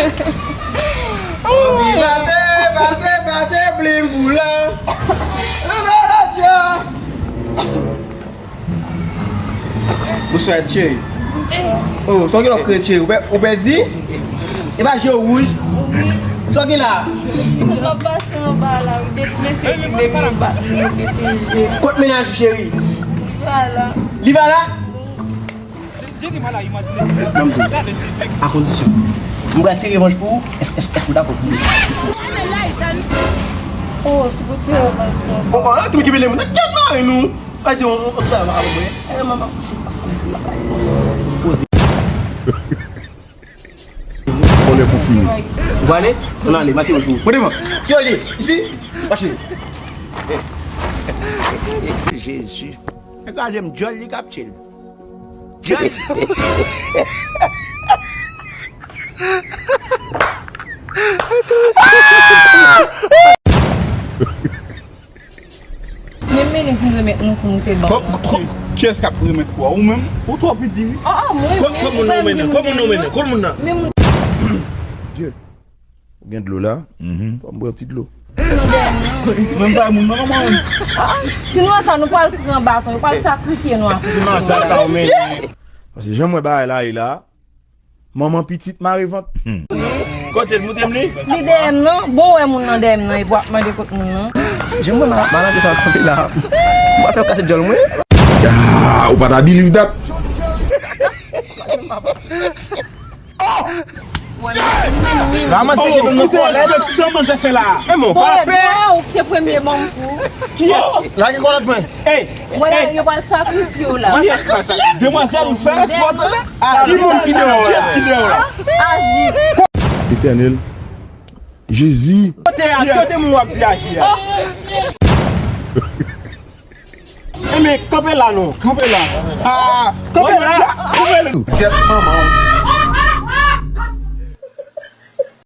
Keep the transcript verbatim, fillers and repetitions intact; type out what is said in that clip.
Anvi pase, pase, pase, plim pou la. Anvi la dja. Bonswa, cheri. Oh, sa w gen lòk kreye, cheri? Ou pè-, ou pèdi? E pa je w wouj? Sa w gen la? M ap pase anba la, wi. De ti mesye ki vle vin bat nou, yo mete je. Kot mennaj ou, cheri? Li pa la. Li pa la? Ban m di w, a kondisyon m pral tire revanj pou ou, èske, èske, èske w dakò pou nou? Oh, si pou tire revanj pou ou. Oh, oh, ki, ki bele moun nan, kèt mari nou. Mwen di, on, on, sa va, mwen. Eh, manman, se pa sa, mwen la, poze. Vòlè pou fini. Ou va ale? Ann ale, mati wòch pou ou. Mwen devan. Ki olye? Isi? Mache. Jezi. Nèg la kraze m djòl, li k ap tchil. Djòl. Men, men li vin remèt nou kou nou te ban. Kò-, kò-, kiyès k ap remèt kou a? Ou menm? Ou twò piti, wi. Oh, oh, mwen, kò-, men, kò moun nan ou mennen? Kò moun nan ou mennen? Kò moun nan? Men moun Dye, ou gen dlo la? Fò m pran ti dlo. Menm pa moun nan, kòman? Si nou wè sa, nou pral pran baton, yo pral sakrifye nou a. Si nan sa, sa ou mennen. Paske jan m wè bagay la ye la, manman pitit mare vant. Kote l, montre m li? Li dèyè m nan. Bon, wè moun nan dèyè m nan, epi w ap mande kot moun nan. Jan mwen ma-, malade sa kanpe la. Mwen fè kase djòl mwen. Ah, ou pa ta believe that. Ramanse je pou mwen kòlèt. Kòman sa fè la? Men bon, pa pè. Ou te premye ban m kou. Kiyès? Lage kòlèt mwen. Ey, wè, ey, yo pral sakrifye w la. Kiyès ki pral sakrifye? Demwazèl, ou fè respè w tande? Ah, ki moun ki deyò la? Kiyès ki deyò la? Aji. Etènèl Jezi. Kote a, kote moun w ap di aji a? Enben, kanpe la non, kanpe la. Ah, kanpe la. Kanpe la. Kèt manman.